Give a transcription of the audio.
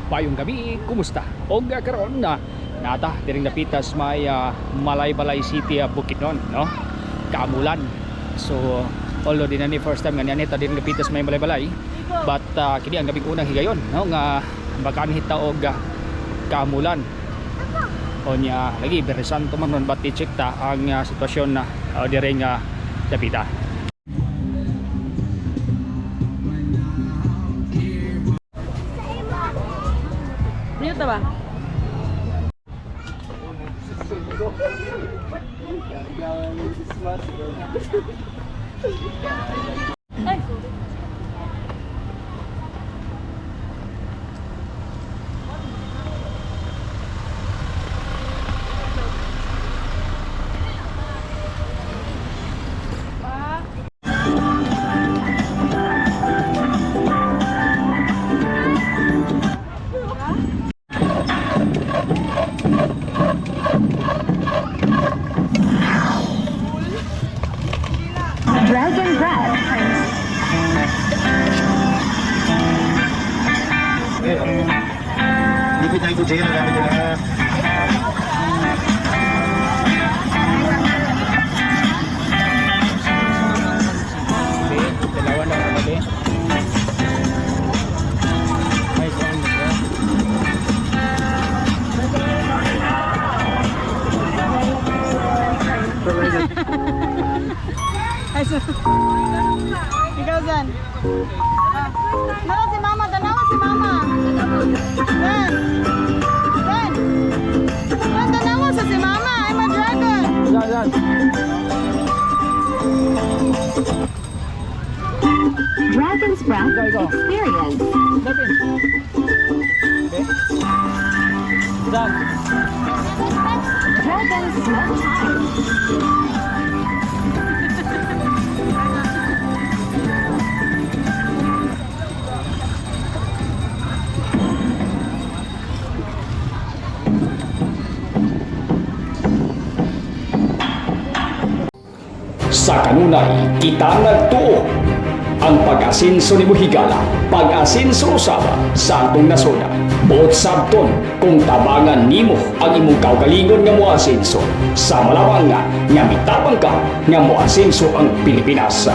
Mapayong gabi, kumusta? Og karon na nata diring napitas may Malaybalay City, Bukidnon, no? Kaamulan. So although di na ni first time nga niya nita diring napitas may Malaybalay, but kini ang gabing unang higayon, no, nga bakan hita og kaamulan. O niya lagi Biyernes Santo man ron, but i-check ta ang sitwasyon na diring dapita. Mute ba? Ay, sorry. Dragon Breath. Liquid nitrogen, ang gamit nila. Okay, dalawa na kami. Ay, kuan mo ba? Ay, sorry. Ikaw, Zan. Danawa si Mama, danawa si Mama. Zan. Zan. Zan, danawa sa si Mama. I'm a dragon. Yan, yan. Dragon's Breath Go, go. Experience. Lapin. Okay. Dan. Dragon's Smoke Time. Sa kanunay, kita nagtuo ang pag-asinso ni Buhigala, pag-asinso usaba sa atong nasoda. Buot sabton kung tabangan nimo ang imong kaugalingon nga moasinso. Sa malawang nga, nga mitabang ka nga moasinso ang Pilipinas.